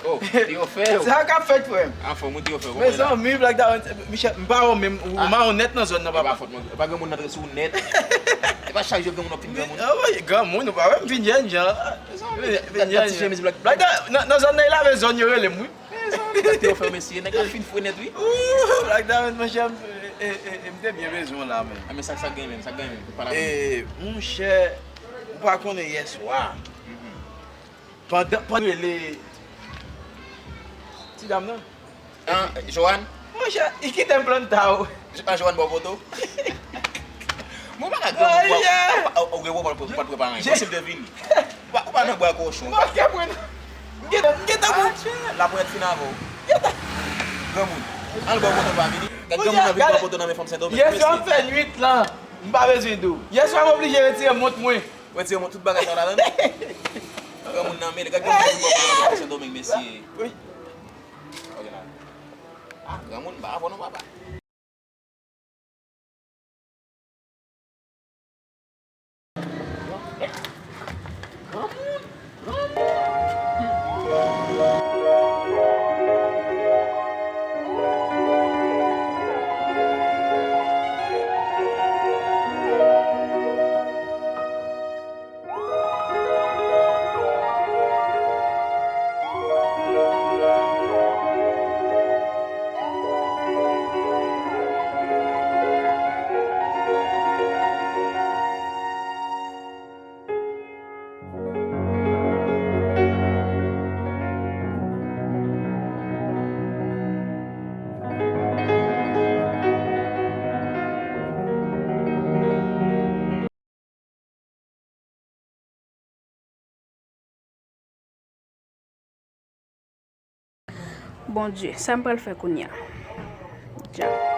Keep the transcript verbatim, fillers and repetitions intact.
Oh, te ofè yo. Sa k ap fèt, frè m? Anfòm, ou te ofè yo. Mezanmi, Black Darren, Michel, m pa wè w menm, ou malonèt nan zòn nan, papa. E pa fòt mwen, e pa granmoun nan trese w nèt. E pa chak jou granmoun ap fin granmoun. Ah wi, granmoun, ou pa wè m vin jènjan. Mezanmi, gad ti chemiz Black Darren. Nan, nan zòn nan, e lave zòn yo rele m, wi. Mezanmi, gad te ofè yo, mesye. Nèg la fin fre nèt, wi. Ooh, Black Darren, monchè, m, e, e, e, m te byen bezwen w la, men. Ah, men sa, sa k gen menm, sa k gen menm. Pale avè m. E, monchè, ou pa konnen yèswa. Pandan, pandan rele ti dam nan. An, Joanne? Monchè, li kite m planta w. An, Joanne bò poto? Mwen pa ka granmoun, ou gen pwoblèm pou, pou, pou prepare anyen. Konsi m te vini. Ou pa, ou pa nan bwa kochon. M gentan, m gentan. Laponyèt fin avè w. Granmoun. Al bò poto pa vini. Gad granmoun nan vin bò poto nan men fanm Sendomeng. Yèswa m fè nwit lan. M pa bezwen di w. Yèswa m oblije retire mont mwen. Mwen di yo, tout bagay sa w ladan. Granmoun nan mele, gad granmoun nan vin bò poto nan Sendomeng, mesye. Wi. Ok la. Ah, granmoun, m pa avè w non, papa. Granmoun. Bondye, sa m pral fè kounye a? Djab.